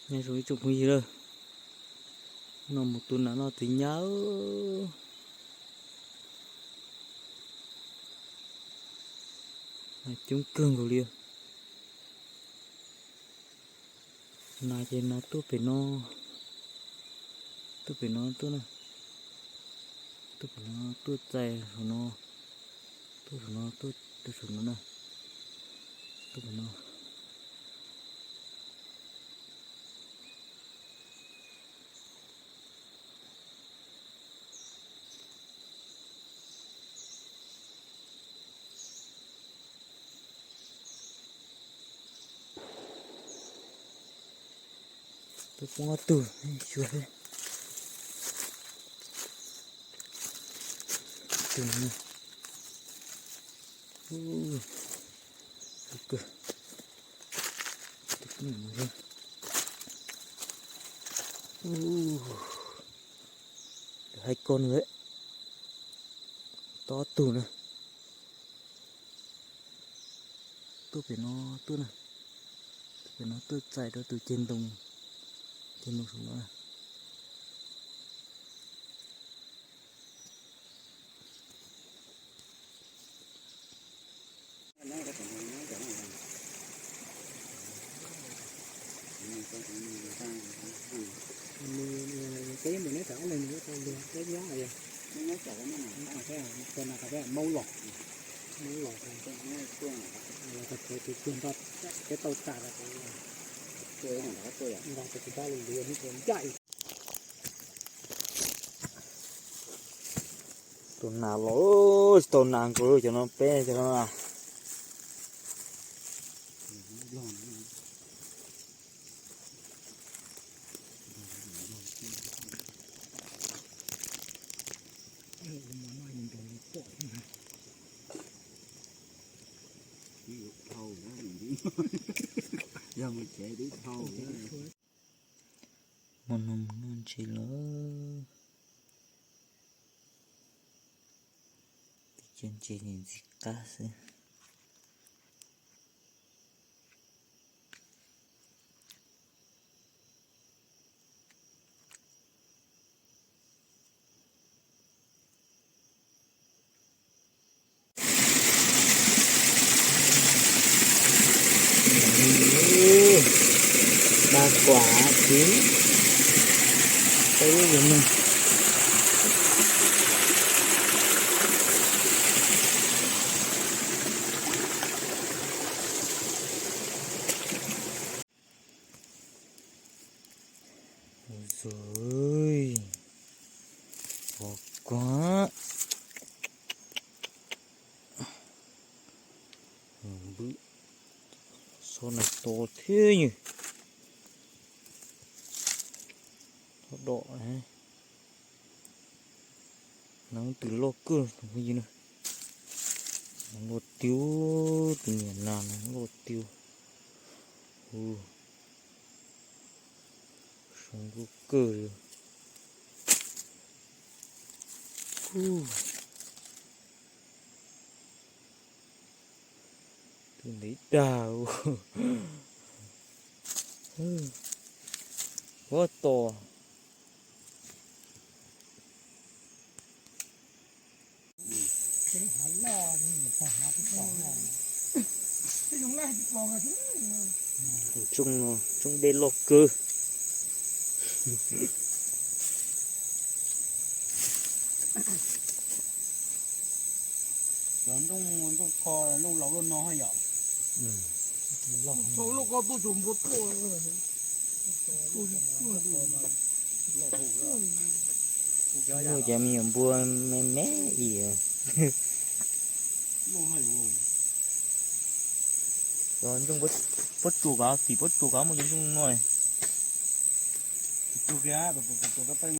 Nyob zoo ib tsoom phooj ywg lawm, no mus tu nas noj txiv nyab, nas coob kawg nkaus li. Nas ces nas tuaj pem no, tuaj pem no tuaj na, tuaj pem no tuaj txais saum no, tuaj saum no tuaj rau saum no na, tuaj pem no. Tuaj poob ob tug xyuas xwb. Tus no, tus kawg, tus kawg no, haib koj no, tob tug na. Tuaj pem no tuaj na, tuaj pem no tuaj txais rau tus ceg ntoo, ceg ntoo saum no na. Peb mus neb tau ob leeg nws tau luag peb nyob yog, peb nyob tau, peb mus tau na, peb maub los, maub los, los tau tus tuag nrog peb tau tas, nrog tus dab liv ncaj. Tus nas los tsis tau nas nkaus cov no peb cov no. Yog mus tsev twb dhau. Hmo no mus noj ntses lawm. Twb cov ntses ntxim qab xwb. Ba kuam txiv, peb lub yus neeg. Ua zoj, pom kuag. Npwb, xob na to thiab nyuj. Xob dom. Nas twm loj kawg tus phooj ywg na. Nas loj tiag, tus niam nas no loj tiag. Hu, zoo nkauj kawg li. Hu, tus ntev dag. Huab tos. Tus tsooj no, tsooj dej loj kawg. Cov ntsooj, ntsooj kho, ntsooj laus luaj no yom. Loj koj tuaj tsuas npua tuaj. Muaj cov me nyuam npua me me ib yam. Cov ntsooj pob tsuas kav, tim pob tsuas kav muaj cov ntsooj no. Tus kiag, tus tus tus tus